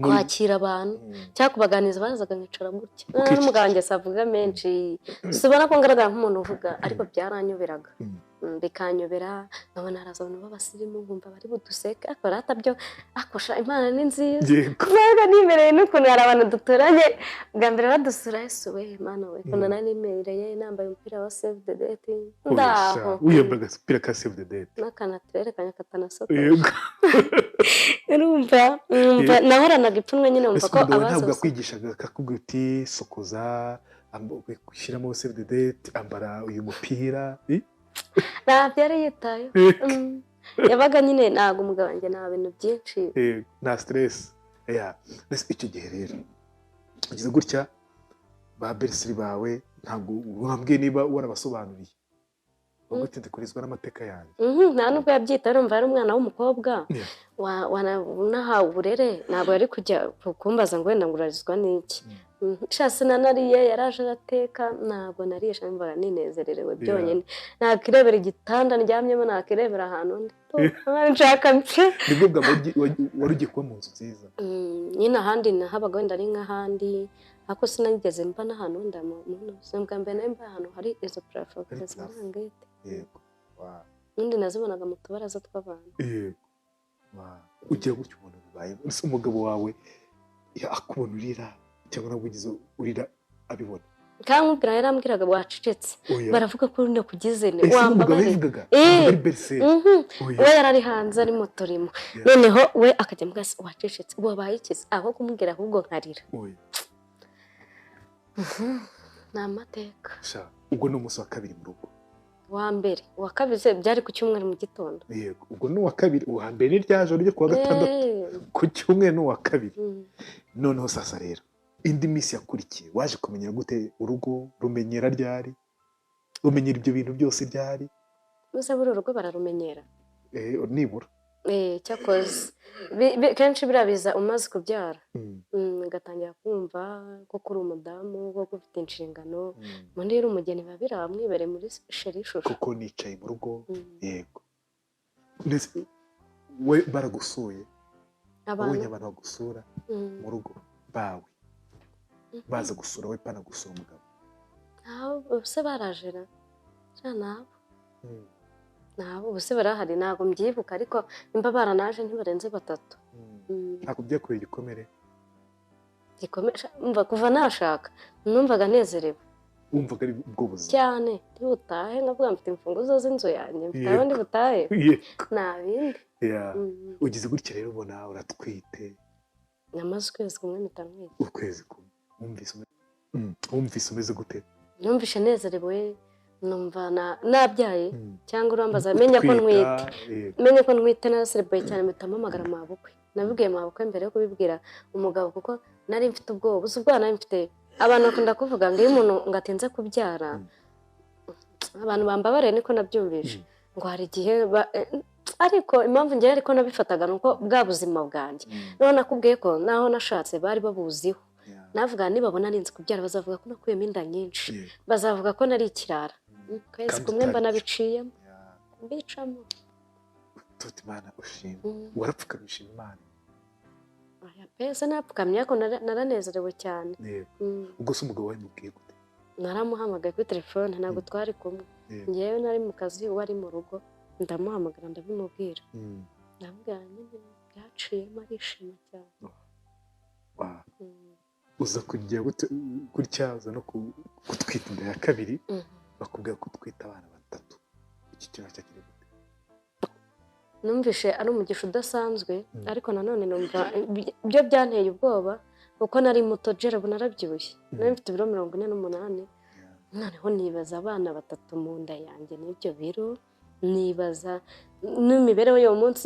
Kwakira abantu cyangwa kubaganiriza, bazaga nkicara gutya. Ukicecekera. N'umugabo wanjye avuga menshi, si ubona ko ngaragara nk'umuntu uvuga, ariko byaranyoberaga. Bikanyobera, nkabona haraza abantu b'abasirimu, nkumva bari buduseke, ariko rata byo akosha, Imana ni nziza. Ntabwo nimereye n'ukuntu hari abantu duturanye bwa mbere badusura, Yesu we, Mana we, ukuntu nari nimereye nambaye umupira wa Save the Date ndaho. Wiyambaye agapira ka Save the Date. N'akanaturere kanya katanasokoje. Urumva, numva nahoranaga ipfunwe nyine, numva Ese ko umugabo abaza ntabwo yakwigishaga, akakubwira uti: "Sokoza, shyiramo Save the Date, ambara uyu mupira"? Ntabyo yari yitayeho. Yabaga nyine, ntabwo umugabo wanjye nta bintu byinshi. Nta stress. Yeah. Mbese icyo gihe rero ugize gutya, ba belle-sœur bawe ntabwo wambwiye niba warabasobanuriye? Ubwo utinze kurizwa n'amateka yanjye. Nta nubwo yabyita, urumva yari umwana w'umukobwa unahawe uburere, ntabwo yari kujya kumbaza ngo wenda ngo urarizwa n'iki. Sha sinanariye, yaraje arateka, ntabwo nariye, sha numvaga ninezererewe byonyine. Nakirebera igitanda ndyamyemo, nakirebera ahantu ndi, nshaka mpfe. Nibwo bwa mbere wari ugiye kuba mu nzu nziza? Nyine ahandi nahabaga wenda ari nk'ahandi, ariko sinigeze mba n'ahantu wenda mu bwa mbere nari mba ahantu hari izo plafond Hari izo plafond. marangete. Yego. Wow. Ubundi nazibonaga mu tubaraza tw'abantu. Yego. Wow. Ugira gutyo ubona bibaye. Ese umugabo wawe akubona urira cyangwa ntabwo ugize urira abibona? Kandi nkubwira, yarambwiraga wacecetse. Oya. Baravuga ko nakugize ne Ese umugabo wambabare. yabivugaga? Ntabwo ari beriseri. Oya. We yari ari hanze ari mu turimo. Noneho we akajya ambwira ati, wacecetse, wabaye iki se? Aho kumubwira ahubwo nkarira. Oya. Ni amateka. Sha, ubwo ni umunsi wa kabiri mu rugo. Wa mbere, uwa kabiri se byari ku cyumweru mu gitondo. Yego, ubwo ni uwa kabiri, uwa mbere ni rya joro ryo kuwa gatandatu, ku cyumweru ni uwa kabiri. Noneho sasa rero indi minsi yakurikiye waje kumenyera gute urugo? Rumenyera ryari? Umenyera ibyo bintu byose ryari? Muze buri urugo bararumenyera. Nibura. Cyakoze kenshi biriya biza umaze kubyara. Ugatangira kumva ko uri umudamu, ko ufite inshingano. Ubundi iyo uri umugeni biba biri mwibereye muri chéri chouchou. Kuko nicaye mu rugo. Yego. Ndetse we baragusuye? Abantu Wabonye abantu bagusura mu rugo bawe, baza gusura we, pana gusura umugabo? Nabo se baraje na? Sha nabo. Nabo ubu se barahari? Ntabwo mbyibuka, ariko nimba baranaje ntibarenze batatu. Ntabwo byakubera igikomere? Gikomeye. Sha, umva, kuva nashaka numvaga nezerewe. Wumvaga ari ubwo buzima? Cyane, ntibutahe nkavuga mfite imfunguzo z'inzu yanjye, mfite aho ndi butahe, nta bindi. Ugize gutya rero ubona uratwite. Namaze ukwezi kumwe mpita ntwite. Ukwezi kumwe. Wumvise umeze gute? Numvishe nezerewe, numva nabyaye cyangwa urambaza menya ko ntwite? Menye ko ntwite naraserebuye cyane, mpita mpamagara mabukwe. Nabibwiye mabukwe mbere yo kubibwira umugabo, kuko nari mfite ubwoba. Uzi ubwoba nari mfite? Abantu bakunda kuvuga ngo iyo umuntu ngo atinze kubyara, abantu bambabariye niko nabyumvishe, ngo hari igihe ariko impamvu ngewe ariko nabifataga ni uko bwa buzima bwanjye noneho nakubwiye ko naho nashatse bari babuziho. Navuga nibabona ninzi kubyara bazavuga ko nakuyemo inda nyinshi, bazavuga ko nari ikirara. Kwezi Kandi kumwe mba utari cyo. nabiciyemo, mbicamo. Tuti Imana ushimwe. Warapfukamisha Imana? Oya pese napfukamye, ariko naranezerewe cyane. Ubwo se umugabo wawe mubwiye gute? Naramuhamagaye kuri telefone, ntabwo twari kumwe. Ngewe nari mu kazi, we ari mu rugo, ndamuhamagara ndabimubwira. Ndamubwira nyine byaciyemo, arishima cyane. Uza kujya gutya uza no gutwita inda ya kabiri, bakubwira ko utwite abana batatu, iki kintu cyakiri gute? Numvishe ari umugisha udasanzwe, ariko nanone numva byo byanteye ubwoba kuko nari muto jera, ubu narabyibushye, nari mfite ibiro 48. Noneho nibaza abana batatu mu nda yanjye n'ibyo biro, nibaza n'imibereho y'uwo munsi.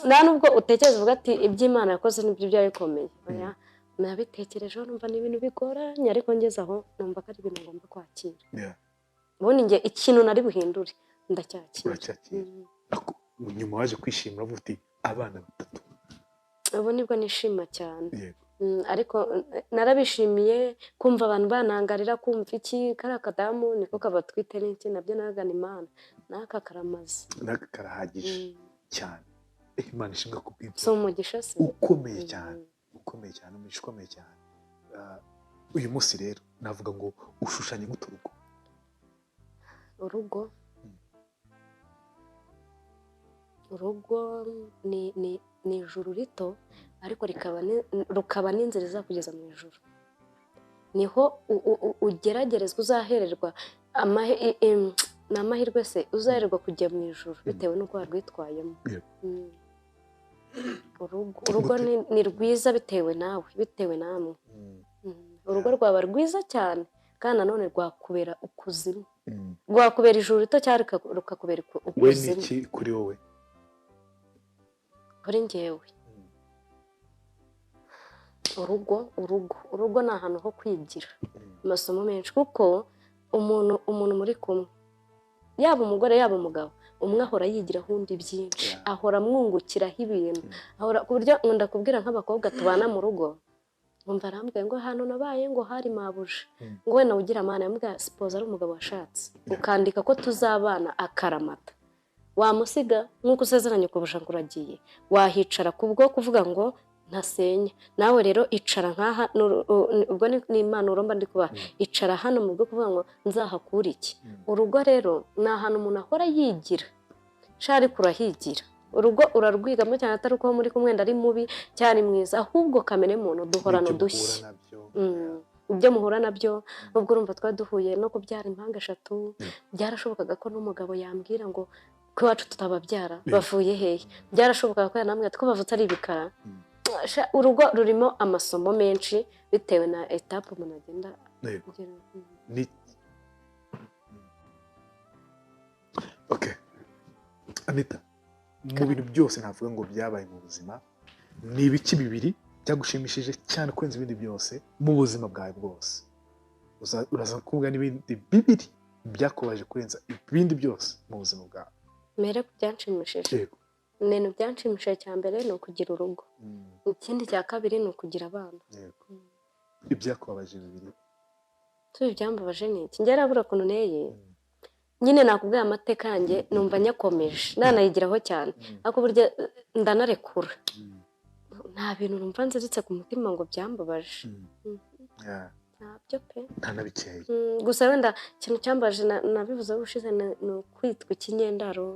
Nta nubwo utekereza uvuga ati iby'Imana yakoze nibyo byari bikomeye. Oya, nabitekerejeho numva ni ibintu bigoranye, ariko ngeze aho numva ko ari ibintu ngomba kwakira. Ubundi njye ikintu nari buhindure ndacyakira. Uracyakira. Nyuma waje kwishimira uvuga uti abana batatu? Ubu nibwo nishima cyane. Ariko narabishimiye kumva abantu banangarira, kumva iki kariya kadamu niko kabatwite n'iki, nabyo nagana Imana n'aka karamaze. N'aka karahagije cyane. Imana ishimwe kubw'ibyo. Si umugisha se? Ukomeye cyane, ukomeye cyane, umugisha ukomeye cyane. Uyu munsi rero navuga ngo ushushanye gute urugo? Urugo, urugo ni ijuru rito, ariko rukaba n'inzira izakugeza mu ijuru. Niho ugeragerezwa, uzahererwa ni amahirwe se, uzahererwa kujya mu ijuru bitewe n'uko warwitwayemo. Urugo ni rwiza bitewe nawe, bitewe namwe. Urugo rwaba rwiza cyane, kandi nanone rwakubera ukuzimu, rwakubera ijuru rito cyangwa rukakubera We ni ukuzimu. iki kuri wowe? Kuri njyewe urugo ni ahantu ho kwigira amasomo menshi, kuko umuntu muri kumwe Yaba umugore yaba umugabo, umwe ahora yigiraho undi byinshi, ahora amwungukiraho ibintu, ahora ku buryo nkunda kubwira nk'abakobwa tubana mu rugo, nkumva arambwiye ngo hano nabaye ngo hari mabuja, ngo wenda ugira amana, yambwira sipoza ari umugabo washatse, ukandika ko tuzabana akaramata, wamusiga nk'uko usezeranye kubusha ngo uragiye, wahicara kubwo kuvuga ngo ntasenya. Nawe rero icara nkaha, ubwo ni impanuro mba ndi kubaha, icara hano mu bwo kuvuga ngo nzahakure iki. Urugo rero ni ahantu umuntu ahora yigira, shari kurahigira. Urugo urarwigamo cyane, atari uko muri kumwe ari mubi cyane mwiza, ahubwo kamere muntu duhorana udushya, ibyo muhura nabyo. Ubwo urumva twari duhuye no kubyara impanga eshatu, byarashobokaga ko n'umugabo yambwira ngo ko iwacu tutababyara bavuye hehe, byarashobokaga ko yanambwira ko bavutse ari ibikara. Urugo rurimo amasomo menshi bitewe na etape umuntu agenda agera. Okay. Anita, mu bintu byose navuga ngo byabaye mu buzima, ni ibiki bibiri byagushimishije cyane kurenza ibindi byose mu buzima bwawe bwose? Uraza kuvuga n'ibindi bibiri byakubaje kurenza ibindi byose mu buzima bwawe. Mere ku byanshimishije. Yego. Ibintu byanshimishije cya mbere ni ukugira urugo, ikindi cya kabiri ni ukugira abana. Yego. Ibyakubabaje bibiri. Tubi byambabaje ni iki? Njye narabura ukuntu nteye. Nyine nakubwiye amateka yanjye numva nyakomeje, nanayigiraho cyane, ariko burya ndanarekura. Nta bintu numva nziritse ku mutima ngo byambabaje. Ntabyo pe. Nta na bikeya. Gusa wenda ikintu cyambaje nabivuzeho ubushize ni ukwitwa ikinyendaro,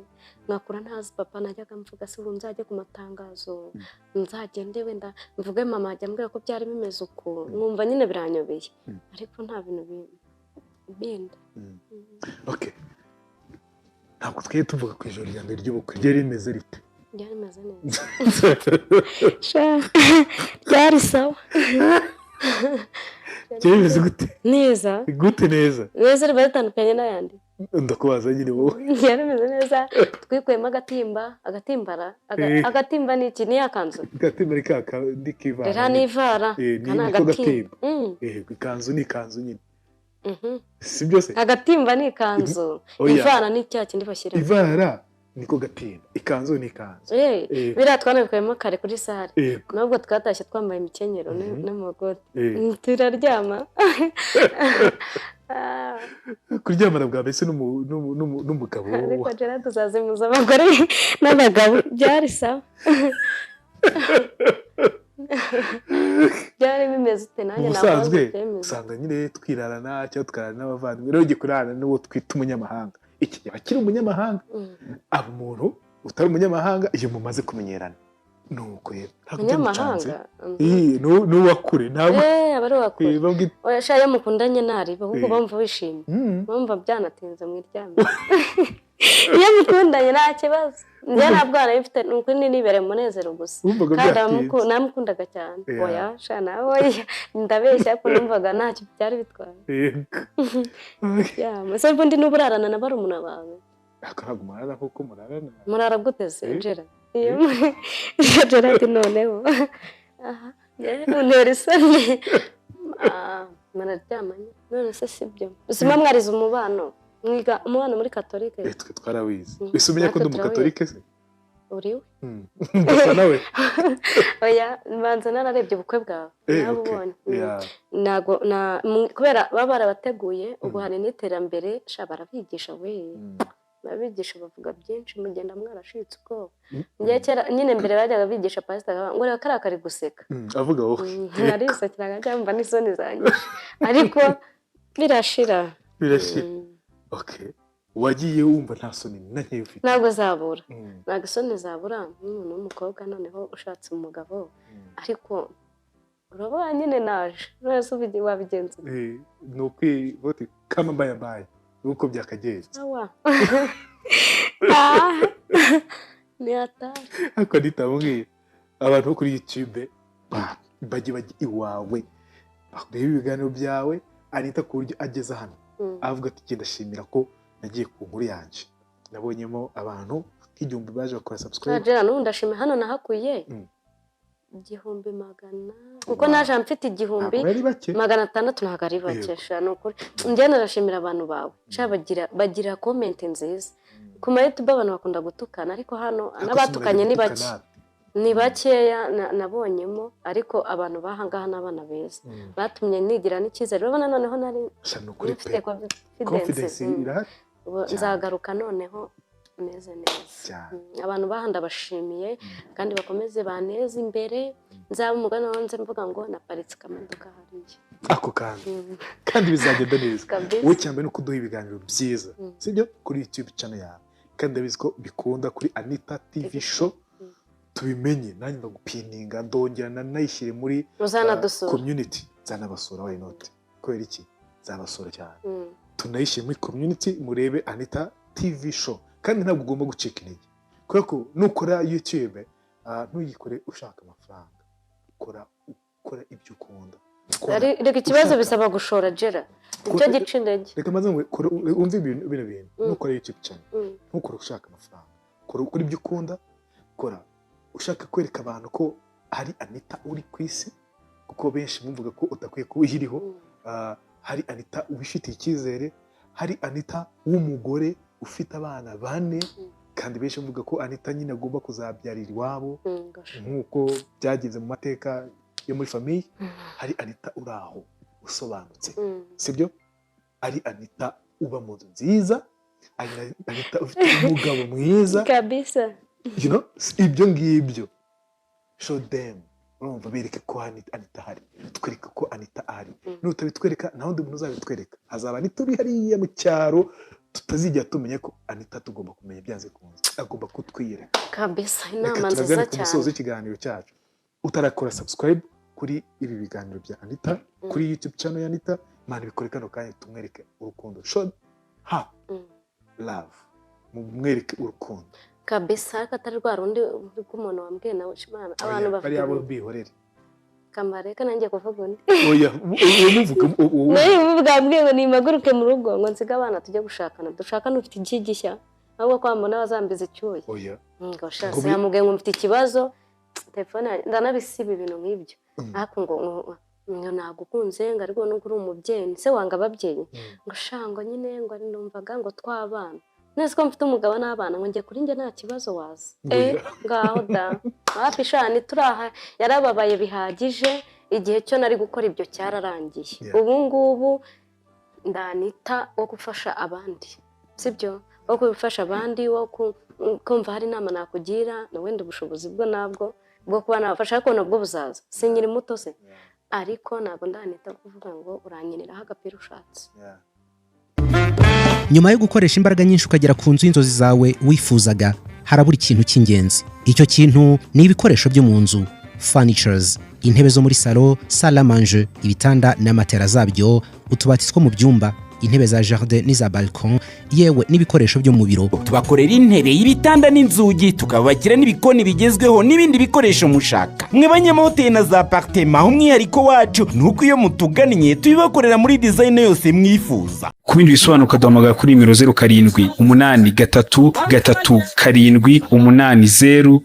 nkakura ntazi papa, najyaga mvuga se ubu nzajye ku matangazo, nzagende wenda mvuge mama ajya ambwira ko byari bimeze uku, nkumva nyine biranyobeye, ariko nta bintu bindi. Okay. Ntabwo twiye tuvuga ku ijoro rya mbere ry'ubukwe ryari rimeze rite? Ryari rimeze neza. Ryari sawa. Ryari rimeze gute? Neza. Gute neza? Neza riba ritandukanye n'ayandi. Ndakubaza nyine wowe. Ryari rimeze neza, twikuyemo agatimba, agatimbara, agatimba ni iki? Ni ya kanzu? Agatimba ni ka kandi k'ivara. Rera ni ivara. Ni ko gatimba. Ikanzu ni ikanzu nyine. Si byose? Agatimba ni ikanzu, ivara ni cya kindi bashyira. Ivara niko gatimba, ikanzu ni ikanzu. Biriya twanabikuyemo kare kuri sare, nubwo twatashye twambaye imikenyero n'amagoti, turaryama. Kuryamana bwa mbese n'umugabo. Ariko Gerard tuzazimuza abagore n'abagabo, byari sawa. Byari bimeze ute? Nanjye ubusanzwe usanga nyine twirarana cyangwa tukararana n'abavandimwe, rero ugiye kurarana n'uwo twita umunyamahanga, iki gihe akiri umunyamahanga, aba umuntu utari umunyamahanga iyo mumaze kumenyerana. Nuko rero umunyamahanga n'uwa kure ntabwo aba ari uwa kure. Oya sha, iyo mukundanye ntaribe, ahubwo bumva wishimye, bumva byanatinze mu iryamire. Iyo mukundanye nta kibazo. Njye nta bwana mfite, ni ukuri nibereye umunezero gusa, kandi namukundaga cyane. Oya sha nawe oya, ndabeshya ko numvaga ntacyo byari bitwaye. Ese ubundi n'ubu urarana na barumuna bawe? Ntabwo murarana kuko murarana. Murara gute se Gerard? Gerard noneho untera isoni. Muraryamanye none se sibyo? Usima mwarize umubano, mwiga umubano muri katolike? Twe twarawize. Ese umenya ko ndi umukatolike se? Uriwe? Ndasa nawe. Oya, mbanza nararebye ubukwe bwawe, narabubonye. Ntago kubera baba barabateguye, ubu hari n'iterambere, sha barabigisha we. Babigisha bavuga byinshi, mugenda mwarashitse ubwoba. Njye kera nyine mbere bajyaga bigisha pastor ngo reka kariya kari guseka. Avuga wowe. Narisekeraga cyangwa n'isoni zanjye. Ariko birashira. Birashira. Okay. Wagiye wumva nta soni na nkeya ufite? Ntabwo zabura. Ntabwo isoni zabura nk'umuntu w'umukobwa noneho ushatse umugabo, ariko urabona nyine naje. None se wabigenza? Ni ukwiboti kama mbaye mbaye uko byakagenze. Awa. Ni hatari. Ariko nitabwiye abantu bo kuri YouTube bajye bajya iwawe barebe ibiganiro byawe, Anita ku buryo ageze hano avuga ati genda shimira ko nagiye ku nkuru yanje, nabonyemo abantu nk'igihumbi baje bakora subscribe. Gerard n'ubu ndashimira, hano nahakuye 1,100, kuko naje mfite igihumbi Ntabwo ari bake. 600. Ntabwo ari bake. Sha, ni ukuri njye narashimira abantu bawe sha, bagira comment nziza ku ma YouTube. Abantu bakunda gutukana, ariko hano n'abatukanye ni bake, ni bakeya nabonyemo. Ariko abantu bahangaha ni abana beza, batumye nigira n'icyizere. Urabona noneho nari Sha, ni ukuri mfite pe. confidence. Confidence irahari. Ubu Cyane. nzagaruka noneho meze neza. Cyane. Abantu baha ndabashimiye, kandi bakomeze baneze imbere. Nzaba umugani wanze mvuga ngo naparitse akamodoka hariya. Ako kantu, kandi bizagenda neza. Kabisa. Wowe cyambere ni ukuduha ibiganiro byiza, sibyo, kuri YouTube channel yawe, kandi ndabizi ko bikunda kuri Anita TV Show. Tubimenye, nanjye ndagupininga, ndongera nanayishyire muri Uzanadusura. community. Nzanabasura, why not? Kubera iki? Nzabasura cyane. Tunayishyire muri community, murebe Anita TV Show. Kandi ntabwo ugomba gucika intege, kubera ko nukora YouTube, ntuyikore ushaka amafaranga, ukora ukora ibyo ukunda. Kora Reka, ikibazo ushaka- bisaba gushora gera nicyo gica intege. Reka maze ngo wumve ibintu, bino bintu. Nukora YouTube channel, ntukore ushaka amafaranga, kora ukora ibyo ukunda, kora ushaka kwereka abantu ko hari Anita uri ku isi, kuko benshi bumvaga ko udakwiye kuba uyiriho. Hari Anita wifitiye icyizere, hari Anita w'umugore ufite abana bane, kandi benshi bavuga ko Anita nyine agomba kuzabyarira iwabo, Gosh. nk'uko byagenze mu mateka yo muri famille. Hari Anita uri aho usobanutse, sibyo? Ari Anita uba mu nzu nziza, ari Anita ufite umugabo mwiza. Kabisa. Ibyo ngibyo, show them. Urumva, bereke ko Anita ahari, twereke ko Anita ahari. Nutabitwereka, nta wundi muntu uzabitwereka. Hazaba Anita uri hariya mu cyaro tutazigera tumenya ko Anita tugomba kumenya. Byanze kunze agomba kutwiyereka. Kabisa, Reka inama nziza turagane ku cyane. musozo w'ikiganiro cyacu. Utarakora subscribe kuri ibi biganiro bya Anita, kuri YouTube channel ya Anita, Imana ibikore kano kanya, tumwereke urukundo. Show her love, mumwereke urukundo. Kabisa, ariko atari rwa rundi rw'umuntu wambwiye nawe. Imana, abantu Oya, bafite bariya bo bihorere. Kamare ko nanjye kuvuga undi. Oya, uwo muvuga uwo. Nawe bwambwiye ngo nimpaguruke mu rugo, ngo nsige abana, tujye gushakana, dushakane ufite iki gishya, ahubwo ko wambona bazambiza icyuya. Oya. Ngo sha, Ngo yamubwiye ngo mfite ikibazo, telefone yanjye ndanabisiba, ibintu nk'ibyo. Ariko ngo nagukunze, ngo ariko nubwo uri umubyeyi se wanga ababyeyi, ngo sha, ngo nyine ngo numvaga ngo twabana neza, ko mfite umugabo n'abana, ngo njye kuri njye nta kibazo waza. Ngo Eh, oya. ngaho da, hafi sha, ntituraha, yarababaye bihagije. Igihe cyo nari gukora ibyo cyararangiye. Ubu ngubu ndanita wo gufasha abandi, sibyo? Wo gufasha abandi, wo kumva hari inama nakugira, na wenda ubushobozi bwo nabwo bwo kuba nabafasha, ariko nabwo buzaza, sinkiri muto se? Ariko ntabwo ndanita kuvuga ngo urankiniraho agapira ushatse. Nyuma yo gukoresha imbaraga nyinshi ukagera ku nzu y'inzozi zawe wifuzaga, harabura ikintu cy'ingenzi. Icyo kintu ni ibikoresho byo mu nzu, furnitures: intebe zo muri salo, salle à manger, ibitanda na matera zabyo, utubati two mu byumba, intebe za jardin n'iza balcon, yewe n'ibikoresho byo mu biro. Tubakorera intebe, y'ibitanda n'inzugi, tukabagira n'ibikoni bigezweho n'ibindi bikoresho mushaka. Mwe banyamahoteli na za appartement, umwihariko wacu ni uko iyo mutugannye tubibakorera muri design yose mwifuza. Ku bindi bisobanuro ukaduhamagara kuri nimero 0783 37 80 96.